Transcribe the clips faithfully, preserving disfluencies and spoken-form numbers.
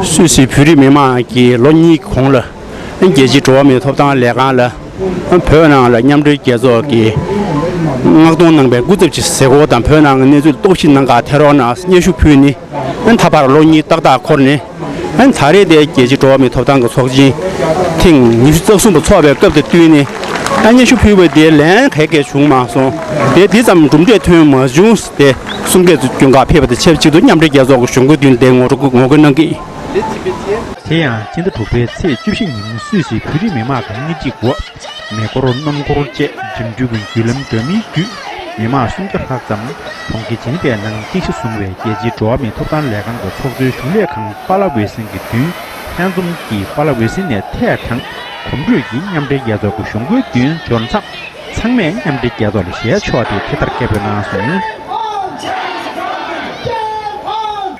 སུད་སི་བོད་རིགས་མི་མང་གིས་ལོ་གཉིས་གོང་ལ་རྒྱལ་སྤྱིའི་འགྲོ་བ་མིའི་ཐོབ་ཐང་ལས་ཁང་ལ་བོད་ནང་ལ་མཉམ་འབྲེལ་རྒྱལ་ཚོགས་ཀྱི་མངགས་གཏོང་གནང་པའི་སྐུ་ཚབ་ཅིག་གཟིགས་སྐོར་དང་བོད་ནང་གི་གནས་ཚུལ་རྟོག་ཞིབ་གནང་གར་ཐད་རོགས་གནང་སྙན་ཞུ་ཕུལ་ནས། ད་བར་ལོ་གཉིས་ཏག་ཏག་འཁོར་ནས། ད་རེས་དེ་རྒྱལ་སྤྱིའི་འགྲོ་བ་མིའི་ཐོབ་ཐང་གི་ཚོགས་ཆེན་ཐེངས་ཉི་ཤུ་རྩ་གསུམ་པ་ཚོགས་པའི་སྐབས་དང་བསྟུན་ནས། ད་སྙན་ཞུ་ཕུལ་བ་དེ་ལན་ག་གེ་བྱུང་མ་སོང་། དེ་དེ་ཙམ་གྲུབ་འབྲས་ཐོན་མ་བྱུང་སྟེ། གསུང་སྐད་སྐྱོན་ག་ཕེབས་པ་དང་ཆབས་ཅིག་ཏུ་མཉམ་འབྲེལ་རྒྱལ་ཚོགས་ཀྱི་གཞུང་གི་མདུན་དེ་ངོ་སྤྲོད་ངོ་རྒོལ་གནང་གི། དེ་ཡང་སྤྱི་ཟླ་དྲུག་པའི་ཚེས་བཅུ་བཞི་ཉིན་སུད་སི་བོད་རིགས་མི་མང་གི་སྣེ་ཁྲིད་འོག་མེ་འཁོར་སྣུམ་འཁོར་བཅས་འགྲིམ་འགྲུལ་གྱི་བརྒྱུད་ལམ་འདྲ་མིན་བརྒྱུད། མི་མང་སུམ་བརྒྱ་ལྷག་ཙམ་གྲོང་ཁྱེར་ཇེ་ནི་ཝའི་ནང་རྟེན་གཞི་བཟུང་བའི་རྒྱལ་སྤྱིའི་འགྲོ་བ་མིའི་ཐོབ་ཐང་ལས་ཁང་གི་ཚོགས་གཙོའི་གཞུང་ལས་ཁང་པཱ་ལ་ཝི་སན་གྱི་མདུན་ལྷན་འཛོམས་ཀྱིས་པཱ་ལ་ཝི་སན་ནས་ཐད་དྲངས་གོམ་བགྲོད་ཀྱིས་མཉམ་འབྲེལ་རྒྱལ་ཚོགས་ཀྱི་གཞུང་སྒོའི་མདུན་འབྱོར་མཚམས། ཚང་མས་མཉམ་འབྲེལ་རྒྱལ་ཚོགས་ལ་ཞལ་ཕྱོགས་ཏེ་དེ་ལྟར་སྐད་འབོད་གནང་སོང་།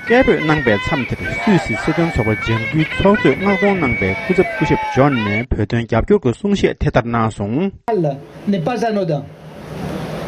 སྐད་འབོད་གནང་པའི་མཚམས་དེར་སུད་སི་སྲིད་དོན་ཚོགས་པ་ལྗང་གུའི་ཚོགས་གཙོས་མངགས་གཏོང་གནང་པའི་སྐུ་ཚབ་སྐུ་ཞབས་ཇོན་ནས་བོད་དོན་རྒྱབ་སྐྱོར་གྱི་གསུང་བཤད་དེ་ལྟར་གནང་སོང་། N'est pas anodin.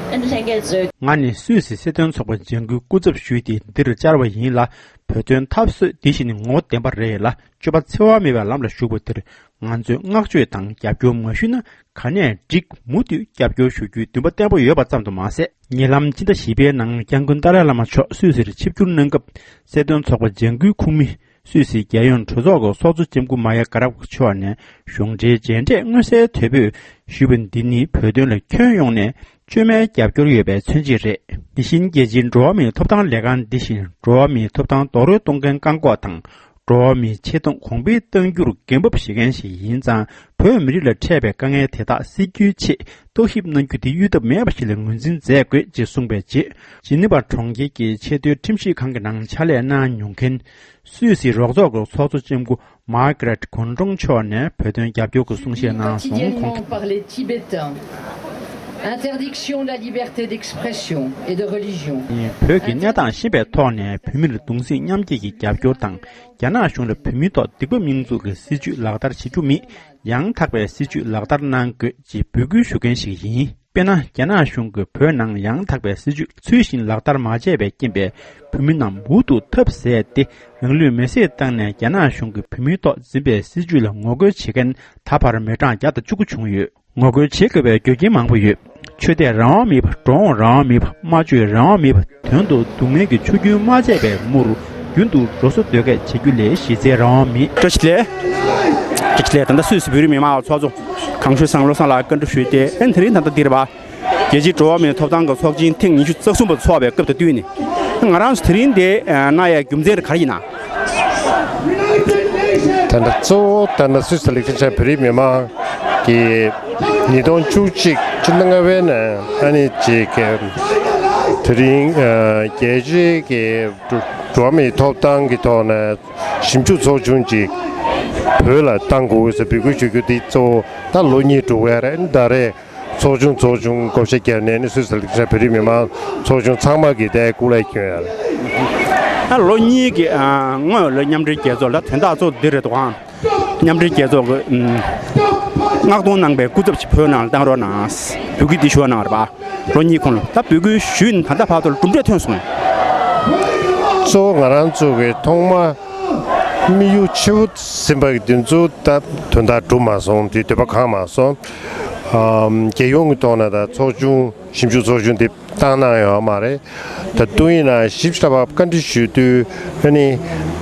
ང་ནི་སུད་སི་སྲིད་དོན་ཚོགས་པ་ལྗང་གུའི་སྐུ་ཚབ་ཞུས་ཏེ་འདིར་བཅར་བ་ཡིན་ལ། བོད་དོན་འཐབ་རྩོད་འདི་བཞིན་ངོ་བོ་ལྡན་པ་རེད་ལ། སྤྱོད་པ་འཚེ་བ་མེད་པའི་ལམ་ལ་ཞུགས་པ་དེར་ང་ཚོས་བསྔགས་བརྗོད་དང་རྒྱབ་སྐྱོར་མ་ཞུས་ན་ག་ནས་འགྲིག་མུ་མཐུད་རྒྱབ་སྐྱོར་ཞུ་རྒྱུའི་འདུན་པ་བརྟན་པོ་ཡོད་པ་ཙམ་དུ་མ་ཟད། ཉེ་ལམ་ཕྱི་ཟླ་བཞི་པའི་ནང་སྐྱབས་མགོན་ཏཱ་ལའི་བླ་མ་མཆོག་སུད་སིར་ཆིབས་བསྒྱུར་གནང་སྐབས་སྲིད་དོན་ཚོགས་པ་ལྗང་གུའི་ཁོངས་མི་སུད་སིའི་རྒྱལ་ཡོངས་གྲོས་ཚོགས་ཀྱི་ཚོགས་གཙོ་ལྕམ་སྐུ་མ་ཡ་གྷ་རབ་མཆོག་ནས་གཞུང་འབྲེལ་མཇལ་འཕྲད་མངོན་གསལ་དོད་པོས་ཞུས་པ་འདི་ནི་བོད་དོན་ལ་ཁྱོན་ཡོངས་ནས་བཅོས་མའི་རྒྱབ་སྐྱོར་ཡོད་པའི་མཚོན་བྱེད་རེད། དེ་བཞིན་རྒྱལ་སྤྱིའི་འགྲོ་བ་མིའི་ཐོབ་ཐང་ལས་ཁང་འདི་བཞིན་འགྲོ་བ་མིའི་ཐོབ་ཐང་རྡོག་རོལ་གཏོང་མཁན་བཀག་འགོག་དང་། འགྲོ་བ་མིའི་ཆེ་མཐོང་གོང་འཕེལ་གཏང་རྒྱུར་འགན་བབ་བཞེས་མཁན་ཞིག་ཡིན་ཙང་། བོད་མི་རིགས་ལ་འཕྲད་པའི་དཀའ་ངལ་དེ་དག་སེལ་རྒྱུའི་ཆེད་རྟོག་ཞིབ་གནང་རྒྱུ་དེ་གཡོལ་ཐབས་མེད་པ་ཞིག་ལ་ངོས་འཛིན་མཛད་དགོས་ཅེས་གསུངས་པའི་རྗེས། ཇི་ནི་ཝ་གྲོང་ཁྱེར་གྱི་ཆེས་མཐོའི་ཁྲིམས་ཞིབ་ཁང་གི་ནང་ཕྱག་ལས་གནང་མྱོང་མཁན་སུད་སི་རོགས་ཚོགས་ཀྱི་ཚོགས་གཙོ་ལྕམ་སྐུ་མཱ་གྷ་རེད་གོན་ཀྲོང་མཆོག་ནས་བོད་དོན་རྒྱབ་སྐྱོར་གྱི་གསུང་བཤད་གནང་སོང་། ཁོང་། Quotidiennement par les Tibétains. Interdiction de la liberté d'expression et de religion. བོད་ཀྱི་གནས་སྟངས་ཤེས་པའི་ཐོག་ནས་བོད་མིར་གདུང་སེམས་མཉམ་སྐྱེད་ཀྱི་རྒྱབ་སྐྱོར་དང་། རྒྱ་ནག་གཞུང་ལ་བོད་མིའི་ཐོག་སྡིག་པ་མིང་འཛུགས་ཀྱི་སྲིད་བྱུས་ལག་བསྟར་བྱེད་རྒྱུ་མེད། ཡང་དག་པའི་སྲིད་བྱུས་ལག་བསྟར་གནང་དགོས་ཅེས་འབོད་སྐུལ་ཞུ་མཁན་ཞིག་ཡིན། དཔེར་ན། རྒྱ་ནག་གཞུང་གིས་བོད་ནང་ཡང་དག་པའི་སྲིད་བྱུས་ཚུལ་བཞིན་ལག་བསྟར་མ་བྱས་པའི་རྐྱེན་པས། བོད་མི་རྣམས་འུ་ཐུག་ཐབས་ཟད་དེ། རང་ལུས་མེར་སྲེག་བཏང་ནས། རྒྱ་ནག་གཞུང་གིས་བོད་མིའི་ཐོག་འཛིན་པའི་སྲིད་བྱུས་ལ་ངོ་རྒོལ་བྱེད་མཁན་ད་བར་མི་གྲངས་བརྒྱ་དང་བཅུ་དགུ་བྱུང་ཡོད། ངོ་རྒོལ་བྱེད་དགོས་པའི་རྒྱུ་རྐྱེན་མང་པོ་ཡོད། ཆོས་དད་རང་དབང་མེད་པ། འགྲོ་འོང་རང་དབང་མེད་པ། སྨྲ་བརྗོད་རང་དབང་མེད་པ། དོན་དུ་སྡུག་བསྔལ་གྱི་ཆུ་རྒྱུན་མ་ཆད་པའི་མུར། རྒྱུན་དུ་འགྲོ་ས་སྡོད་སྐད་བྱེད་རྒྱུ་ལས་གཞི་རྩའི་རང་དབང་མེད། བཀྲ་ཤིས་བདེ་ལེགས། བཀྲ་ཤིས་བདེ་ལེགས། ད་ལྟ་སུད་སི་བོད་རིགས་མི་མང་ཚོགས་གཙོ་གངས་ཤུལ་བཟང་བློ་བཟང་ལགས་བཀའ་འདྲི་ཞུས་ཏེ། ཨ་ནི་དེ་རིང་ད་ལྟ་འདིར་བ། རྒྱལ་སྤྱིའི་འགྲོ་བ་མིའི་ཐོབ་ཐང་གི་ཚོགས་ཆེན་ཐེངས་ཉི་ཤུ་རྩ་གསུམ་པ་ཚོགས་པའི་སྐབས་དང་བསྟུན་ནས། ང་རང་ཚོ་དེ་རིང་འདི་གནང་ཡའི་རྒྱུ་མཚན་ག་རེ་ཡིན་ན། ད་ལྟ་གཙོ་བོ་ད་ལྟ་སུད་སི་ལིག་ཏེན་ཤ་ཡན་བོད་རིགས་མི་མང་གིས་ཉིས་སྟོང་བཅུ་གཅིག་ཕྱི་ཟླ་ལྔ་པའི་ནང་ཨ་ནི་ཅིག་གི་དེ་རིང་རྒྱལ་སྤྱིའི་གི་འགྲོ་བ་མིའི་ཐོབ་ཐང་གི་ཐོག་ནས་ཞིབ་འཇུག་ཚོགས་ཆུང་ཅིག་བོད་ལ་གཏང་དགོས་ཟེར་འབོད་སྐུལ་ཞུ་རྒྱུ་འདི་གཙོ་བོ་ད་ལོ་གཉིས་འགྲོ་གི་རེད། ད་རེས། ཚོགས་ཆུང་ཚོགས་ཆུང་བགོ་བཤའ་བརྒྱབ་ནས་ནི་སུད་སི་ལ་བོད་རིགས་མི་མང་ཚོགས་ཆུང་ཚང་མ་གིས་དེ་སྐུ་ལས་བསྐྱོན་ཡ་རེད། ཨ་ལོ་གཉིས་ཀྱི་ཨ་སྔོན་ལ་མཉམ་འབྲེལ་རྒྱལ་ཚོགས་ལ་དོན་དག་གཙོ་བོ་འདི་རེད་འདུག་ཨང་། མཉམ་འབྲེལ་རྒྱལ་ཚོགས་ཀྱི་ཨམ་མངགས་གཏོང་གནང་པའི་སྐུ་ཚབ་ཅིག་བོད་ནང་ལ་བཏང་རོགས་གནང་། འབོད་སྐུལ་འདི་ཞུ་བ་གནང་བ་རེད་པ། ལོ་གཉིས་གོང་ལ་ད་འབོད་སྐུལ་ཞུས་ནས་ད་ལྟ་བར་དུ་ལ་གྲུབ་འབྲས་ཐོན་སོང་ངས། གཙོ་བོ་ང་རང་ཚོ་གི་ཐོག་མ། དམིགས་ཡུལ་ཆེ་བོ་ཟིན་པ་གི་དེ་ཚོ་ད་དོན་དག་འགྲུབ་མ་སོང་། དེ་འདོད་པ་ཁེངས་མ་སོང་། ཨམ་རྒྱལ་ཡོངས་ཀྱི་ཐོག་ནས་ད་ཚོགས་ཆུང་ཞིབ་འཇུག་ཚོགས་ཆུང་དེ་བཏང་གནང་ཡོད་མ་རེད། ད་དུང་ཡིན་ན་ཞིབ་ཕྲ་བ་བཀའ་འདྲི་ཞུ་དུས་ཨ་ནི་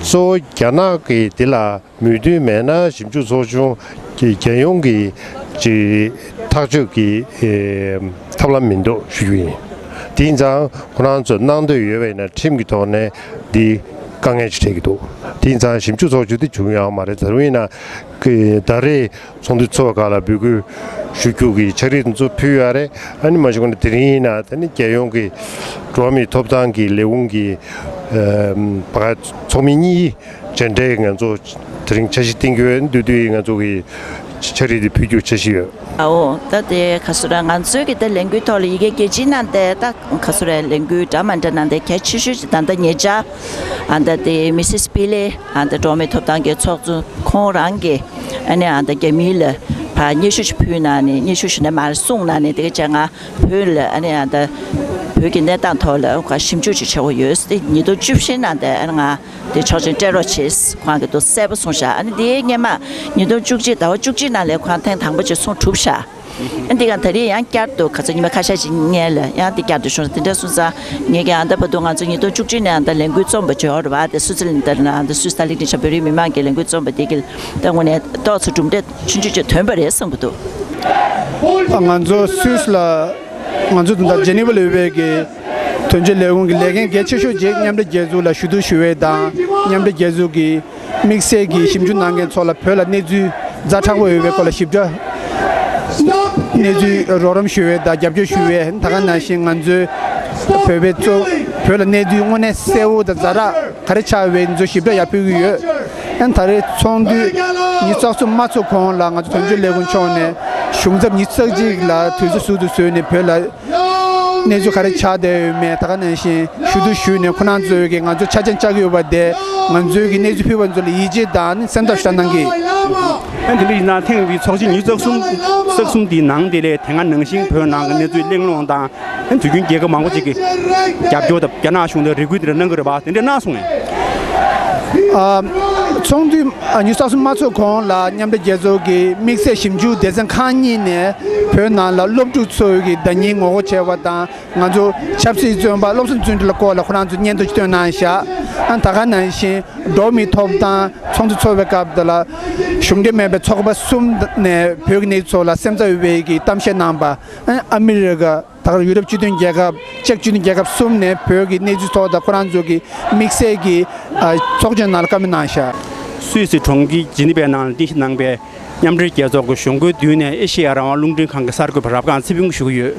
གཙོ་བོ་རྒྱ་ནག་གི་དེ་ལ་མོས་མཐུན་མེད་ན་ཞིབ་འཇུག་ཚོགས་ཆུང་གི་རྒྱལ་ཡོངས་ཀྱི་ཅིག་ཐག་གཅོད་ཀྱི་ཨེ་ཐབས་ལམ་མི་འདུག་ཞུ་རྒྱུ་ཡིན། དེ་ཡིན་ཙང་ཁོ་རང་ཚོས་གནང་འདོད་ཡོད་པ་ཡིན་ན་ཁྲིམས་ཀྱི་ཐོག་ནས་འདི་དཀའ་ངལ་ཅིག་འཕྲད་ཀྱི་འདུག་དེ་ཡིན་ཙང་ཞིབ་འཇུག་ཚོགས་ཆུང་དེ་བྱུང་ཡོད་མ་རེད། ད་རུང་ཡིན་ན་ཀི་ད་རེས་ཚོགས་འདུ་ཚོགས་སྐབས་ལ་འབོད་སྐུལ་ཞུ་རྒྱུ་གི་ཕྱག་བྲིས་དེ་ཚོ་ཕུལ་ཡོད་རེད། ཨ་ནི་མ་གཞི་ཁོ་ན་དེ་རིང་ཡིན་ན་ད་ནི་རྒྱལ་ཡོངས་ཀྱི་འགྲོ་བ་མིའི་ཐོབ་ཐང་གི་ལས་ཁུངས་ཀྱི་ཨ་བ་ཚོགས་མི་གཉིས་མཇལ་འཕྲད་ང་ཚོ་དེ་རིང་འཆར་གཞི་བཏིང་གི་ཡོད། འདུས་འདུས་ང་ཚོ་གི་ཕྱག་བྲིས་དེ་ཕུལ་རྒྱུ་འཆར་གཞི་ཡོད། ཨའོ། ད་དེ་ག་སུ་ར་ང་ཚོའི་གི་ད་ལས་འགུལ་ཐོག་ལ་ཡི་གེ་རྒྱལ་སྤྱིའི་ནང་དེ་ད་ག་སུ་ར་ལས་འགུལ་འདྲ་མ་འདྲ་ནང་དེ་གལ་ཆེ་ཤོས་ཅིག་ད་ལྟ་ཉེ་ཆར་ཨ་ད་དེ་མི་སིས་པི་ལེ་ཨ་ད་འགྲོ་བ་མིའི་ཐོབ་ཐང་གི་ཚོགས་གཙོ་ཁོང་རང་གི་ཨ་ནི་ཨ་ད་རྒྱ་མིའི་ལ་ཕ་སྙན་ཞུ་ཞིག་ཕུལ་ན་ནི་སྙན་ཞུ་ཞིག་ནི་མར་གསུངས་ན་ནི་དེ་ག་ཅག་ང་བོད་ལ་ཨ་ནི་ཨ་ད་ བོད་ཀྱི་གནས་སྟངས་ཐོག་ལ་ཁོ་ཞིབ་འཇུག་ཅིག་བྱེད་དགོས་ཡོད་ཟེར་ཏེ། ཉིས་སྟོང་བཅུ་བཞི་ནང་དེ་ཨ་ང་དེ་ཆོག་མཆན་སྤྲད་རོགས་བྱེད་ཟེར་ཁོང་གིས་དུ་གསལ་པོ་གསུངས་ཤག་ཨ་ནི་དེའི་སྔོན་མ་ཉིས་སྟོང་བཅུ་གཅིག་ཟླ་བ་བཅུ་གཅིག་ནང་ལ་ཁོང་ཐེངས་དང་པོ་ཅིག་ཚོགས་གྲུབ་ཤག་ཨ་འདི་ག་ད་རེས་ཡང་བསྐྱར་དུ་ག་ཚོད་ཉི་མ་ཁ་ཤས་ཅིག་སྔོན་ལ་ཡང་དེ་བསྐྱར་དུ་བྱུང་། དེ་འདྲ་སོང་ཙང་ངས་ཀྱང་ཨ་ད་བར་དུ་ང་ཚོ་ཉིས་སྟོང་བཅུ་གཅིག་ནས་ཨ་ད་ལས་འགུལ་རྩོམ་པ་བྱོས་རེད་བ། དེ་སུའི་ཙི་ལན་དང་ཨ་ད་སུའི་ཙི་ད་ལིག་ནི་ཆ་བོད་རིགས་མི་མང་གི་ལས་འགུལ་རྩོམ་པ་དེ་གིས་ད་དངོས་གནས་ཏོག་ཙམ་གྲུབ་འབྲས་ཆུང་ཆུང་ཅིག་ཐོན་པ་རེད་བསམ་གྱི་འདུག་ང་ཚོ་སུད་སི་ལ། ང་ཚོ་ད་ལྟ་ཇེ་ནི་ཝ་ལ་ཡོད་པའི་གི་དོན་གཅོད་ལས་ཁུངས་ཀྱི་ལས་འགན་གལ་ཆེ་ཤོས་ཅིག་མཉམ་འབྲེལ་རྒྱལ་ཚོགས་ལ་ཞུ་གཏུག་ཞུ་བའི་དང་། མཉམ་འབྲེལ་རྒྱལ་ཚོགས་ཀྱི་དམིགས་བསལ་གྱི་ཞིབ་འཇུག་གནང་མཁན་ཚོ་ལ་བོད་ལ་གནས་ཚུལ་ཛ་དྲག་པོ་ཡོད་པའི་སྐོར་ལ་ཞིབ་ཕྲ་གནས་ཚུལ་རོགས་རམ་ཞུ་བའི་དང་རྒྱབ་སྐྱོར་ཞུ་བའི། ད་ག་ནང་བཞིན་ང་ཚོའི་བོད་པའི་གཙོ་བོད་ལ་གནས་ཚུལ་དངོས་གནས་གསལ་བོ་དང་ཛ་དྲག་ག་རེ་ཆགས་ཡོད་པའི་ཚོ་ཞིབ་ཕྲ་ཡར་ཕུལ་གྱི་ཡོད། ཨན་ད་རེས་ཚོགས་འདུ་ཉི་ཤུ་རྩ་གསུམ་མ་ཚོགས་གོང་ལ་ང་ཚོ་དོན་གཅོད་ལས་ཁུངས་ཕྱོགས་ནས་གཞུང་ཚབ་ཉི་ཤུ་རྩ་གཅིག་ལ་དུས་ཚོད་ཟུར་དུ་བཟོས་ནས་བོད་ལ་གནས་ཚུལ་ག་རེ་ཆགས་བསྡད་ཡོད་མེད་ད་ག་ནང་བཞིན་ཞུ་གཏུག་ཞུས་ནས་ཁོ་རང་ཚོས་ཀྱི་ང་ཚོ་ཆ་རྐྱེན་བཅའ་གི་ཡོད་པ་དེ་ང་ཚོས་ཀྱི་གནས་ཚུལ་ཕུལ་བ་ཚོ་ལ་ཡིད་ཆེས་དང་ནི་སེམས་འཚབ་ཞུ་གནང་གི། ཨན་དེ་འདྲ་ཡིན་ན་ཐེངས་འདིའི་ཚོགས་ཆེན་ཉི་ཤུ་རྩ་གསུམ་རྩ་གསུམ་འདིའི་ནང་དེ་ལས་དེ་སྔ་ནང་བཞིན་བོད་ནང་གི་གནས་ཚུལ་གླེང་སློང་དང་། དུས་རྒྱུན་རྒྱལ་ཁབ་མང་པོ་ཅིག་གིས་རྒྱབ་སྐྱོར་དང་རྒྱ་ནག་གཞུང་དང་རེ་སྐུལ་དེ་འདྲ་གནང་གི་རེད་པ། དེ་འདྲ་གནང་སོང་ངས། ཨ། ཚོགས་འདུ་ཨ་ཉི་ཤུ་རྩ་གསུམ་མ་ཚོགས་གོང་ལ་མཉམ་འབྲེལ་རྒྱལ་ཚོགས་ཀྱི་དམིགས་བསལ་ཞིབ་འཇུག་སྡེ་ཚན་ཁག་གཉིས་ནས་བོད་ནང་ལ་སློབ་ཕྲུག་ཚོའི་གི་བརྡ་རྙིང་ངོ་རྒོལ་བྱས་པ་དང་། ང་ཚོ་ཆབ་སྲིད་བཙོན་པ་བློ་བཟང་བརྩོན་འགྲུས་ལ་སྐོར་ལ་ཁོ་རང་ཚོ་སྙན་ཐོ་ཞིག་བཏོན་གནང་ཤག་ཨ་ད་ག་ནང་བཞིན་འགྲོ་བ་མིའི་ཐོབ་ཐང་ཚོགས་འདུ་ཚོགས་པའི་སྐབས་དེ་ལ་གཞུང་འབྲེལ་མེད་པའི་ཚོགས་པ་གསུམ་ནས་བོད་ཀྱི་གནས་ཚུལ་ལ་སེམས་འཚབ་ཡོད་པའི་གི་གཏམ་བཤད་གནང་པ། ཨ་ཨ་མི་རི་ཀ། ད་ག་ཡུ་རོབ་སྤྱི་མཐུན་རྒྱལ་ཁབ། ཅེཀ་སྤྱི་མཐུན་རྒྱལ་ཁབ་གསུམ་ནས་བོད་ཀྱི་གནས་ཚུལ་ཐོག་དང་ཁོ་རང་ཚོ་གི་དམིགས་བསལ་གྱི་ཨ་ཚོགས་ཆེན་ནང་ལ་བཀའ་མོལ་གནང་ཤག་སུད་སི་གྲོང་ཁྱེར་ཇི་ནི་ཝའི་ནང་ལ་རྟེན་གཞི་གནང་པའི་མཉམ་འབྲེལ་རྒྱལ་ཚོགས་ཀྱི་གཞུང་སྒོའི་མདུན་ནས་ཨེ་ཤེ་ཡ་རང་དབང་རླུང་འཕྲིན་ཁང་གི་གསར་འགོད་པ་རབ་སྒང་ཚེ་ཕུན་ཞུ་གི་ཡོད།